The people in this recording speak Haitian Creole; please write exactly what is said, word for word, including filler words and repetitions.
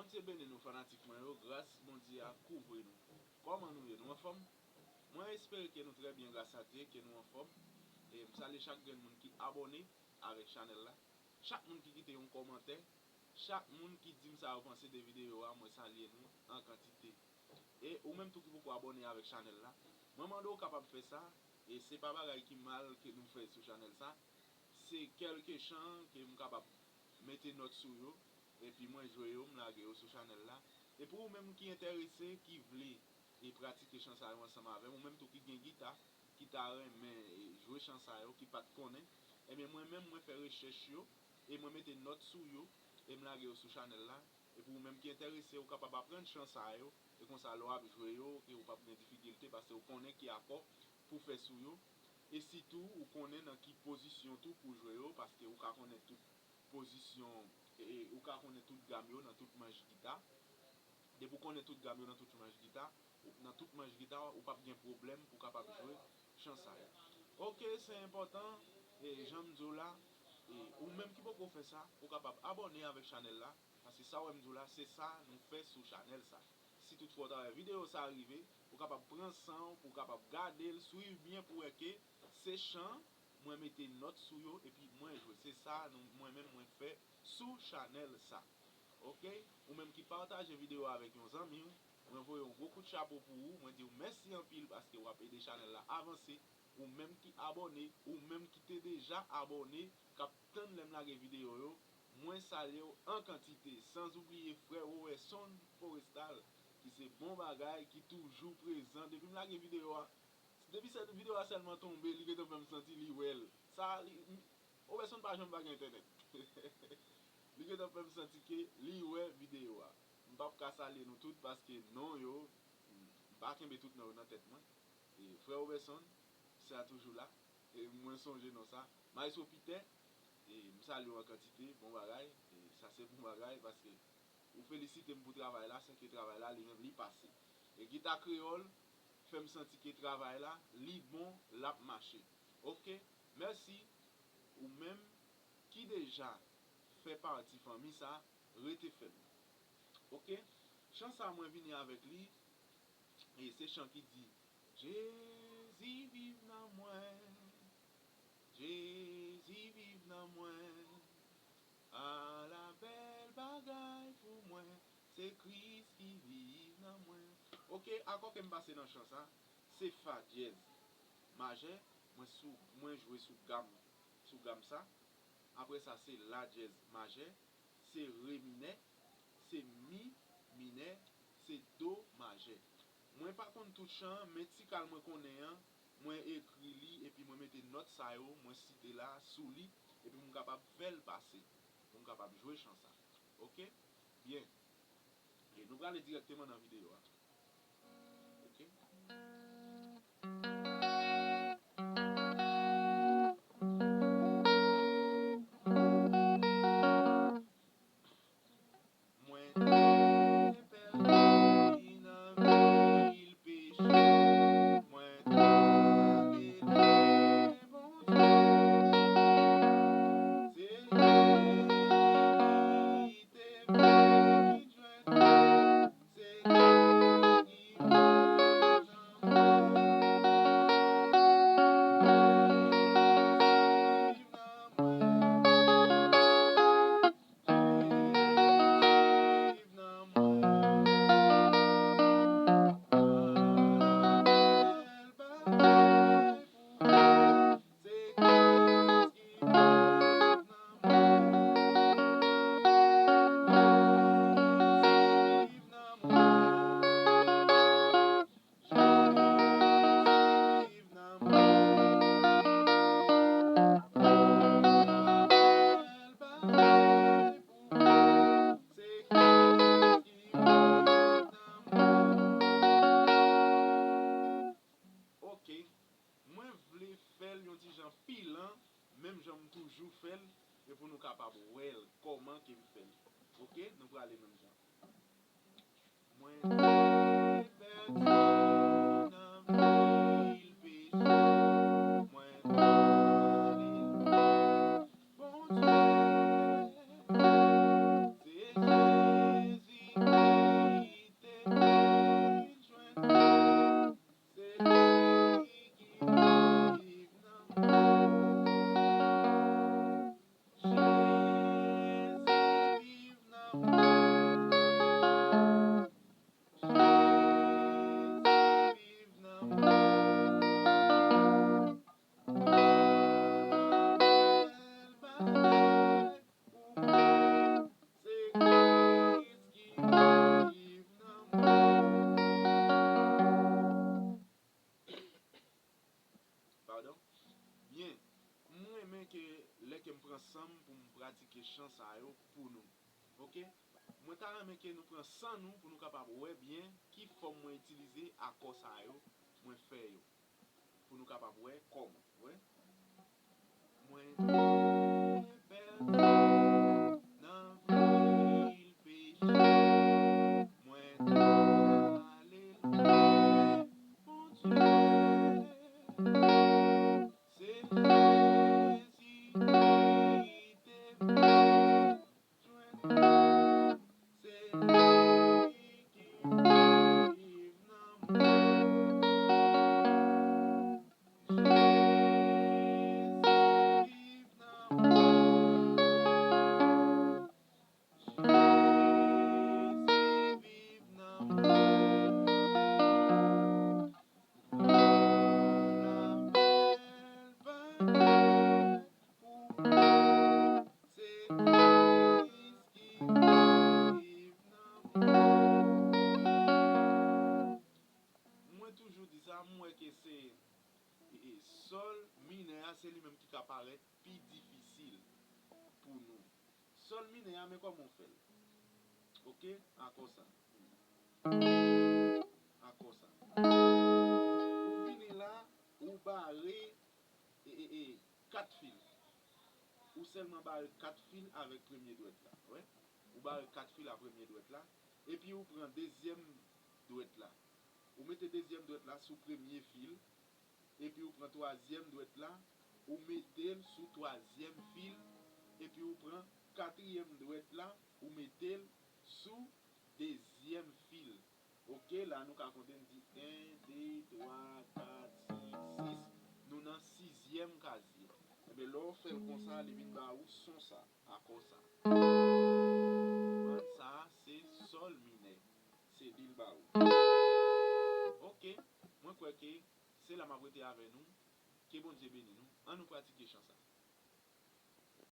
Bondye beni nou, fanatik mwen yo. Gras Bondye a kouvri nou. Kòman nou ye? Nou anfòm? Mwen espere ke nou trè byen, gras a Dye, ke nou anfòm. E m salye chak grenn moun ki abòne avèk chanèl la. Chak moun ki kite yon kòmantè, chak moun ki di m sa yo panse de videyo a, mwen salye nou an kantite. E ou menm tou ki poko abòne avèk chanèl la, mwen mande w kapab fè sa. E se pa bagay ki mal ke nou fè sou chanèl sa. Se kèlke chan ke m kapab mete nòt sou yo, epi mwen jwe yo, m lage yo sou chanèl la. E pou ou menm ki enterese, ki vle e pratike chan sa yo ansanm avè m, ou menm tou ki gen gita, ki ta renmen e jwe chan sa yo, ki pa t konnen, ebyen mwen menm mwen fè rechèch yo, e mwen mete nòt sou yo, e m lage yo sou chanèl la. E pou ou menm ki enterese, ou kapab aprann chan sa yo, e konsa lè w ap jwe yo, e ou p ap gen difikilte, paske ou konnen ki akò pou fè sou yo. E sitou, ou konnen nan ki pozisyon tou pou jwe yo, paske ou ka konnen tout pozisyon, e ou ka konnen tout gam yo nan tout manch gita. Depi w konnen tout gam yo nan tout manch gita, ou- nan tout manch gita, ou p ap gen pwoblèm pou w kapab jwe chan sa yo. Oke, se enpòtan, e jan m di w la, e ou menm ki poko fè sa, ou kapab abòne avèk chanèl la, paske sa w wè m di w la, se sa nou fè sou chanèl sa. Si toutfwa w ta wè videyo sa rive, ou kapab pran san w pou w kapab gade l, swiv byen pou w wè ke se chan, mwen mete nòt sou yo, epi mwen jwe. Se sa nou, mwen menm mwen fè sou chanèl sa. Oke? Ou menm ki pataje videyo a avèk yon zanmi w, mwen voye yon gwo kout chapo pou ou. Mwen di w mèsi anpil paske w ap ede chanèl la avanse. Ou menm ki abòne, ou menm ki te deja abòne, k ap tann lè m lage videyo yo, mwen salye w an kantite. San oubliye frè Rowerson Forestal, ki se bon bagay, ki toujou prezan. Depi m lage videyo a, depi sèl videyo a sèlman tonbe, li gentan fè m santi li wè l. Sa, li, m- Roberson pa janm pa gen entènèt. Li gentan fè m santi ke li wè videyo a. M p ap ka salye nou tout paske non yo, m pa kenbe tout non yo nan tèt mwen. E frè Roberson, sa toujou la. E mwen sonje non sa. Maestro Peter, e m salye w an kantite, bon bagay. E sa se bon bagay paske ou felisite m pou travay la, san ke travay la li menm li pase. E Gita Kreyòl fè m santi ke travay la, li bon, l ap mache. Oke, mèsi. Ou menm ki deja fè pati fanmi sa, rete fèm. Oke? Chan sa mwen vini avèk li, e se chan ki di, Jezi viv nan mwen, Jezi viv nan mwen, ala bèl bagay pou mwen, se Kris ki viv nan mwen. Oke, akò ke m pase nan chan sa, se fa dyèz majè, mwen sou, mwen jwe sou gam, sou gam sa. Apre sa, se la dyèz majè, se re minè, se mi minè, se do majè. Mwen pa konn tout chan an, men ti kal mwen konnen an, mwen ekri li epi mwen mete nòt sa yo, mwen site la sou li, epi pou m kapab fè l pase, pou m kapab jwe chan sa. Oke? Byen. E nou prale dirèkteman nan videyo a. Oke? Mwen te pèdi nan vil peche, mwen te rele Bondye. Se Jezi ki te vin jwenn mwen, se li ki viv nan mwen. Jezi viv nan mwen. Ok, mwen vle fè l yon ti jan pi lan, menm jan m toujou fè l, e pou nou kapab wè l kòman ke m fè l. Ok, nou prale menm jan. Mwen te pèdi nan vil peche, mwen te rele Bondye. Se Jezi ki chan sa yo pou nou. Oke? Mwen ta renmen ke nou pran san nou pou nou kapab wè byen ki fòm mwen itilize akò sa yo, mwen fè yo. Pou nou kapab wè kòman. Wè. Mwen te pèdi nan vil peche. Mwen t ale lwen Bondye. Se Jezi ki te vle jwenn mwen. Se li ki viv nan mwen. Jezi viv nan mwen. Jezi viv nan mwen. Mwen l pa pè pou mwen. Se Kris ki viv nan mwen. Mwen toujou di sa, m wè ke se, e, e, sòl minè a, se li menm ki ka parèt pi difisil pou nou. Sòl minè a, men kòman w fè l. Oke? Akò sa. Akò sa. Ou vini la, ou bare, e, e, e, kat fil. Ou sèlman bare kat fil avèk premye dwèt la. Wè? Ou bare kat fil a premye dwèt la. Epi ou pran dezyèm dwèt la. Ou mete dezyèm dwèt la sou premye fil. Epi ou pran twazyèm dwèt la, ou mete l sou twazyèm fil, epi ou pran katriyèm dwèt la, ou mete l sou dezyèm fil. Oke, la nou ka konte, n di en, de, twa, kat, senk, sis. Nou nan sizyèm kazye. Enben, lè w fè l konsa, li vin ba ou son sa, akò sa. Nòt sa, se sòl minè. Se li l ba ou. Oke, mwen kwè ke se la m ap rete avè nou. Ke Bondye beni nou. An nou pratike chan sa.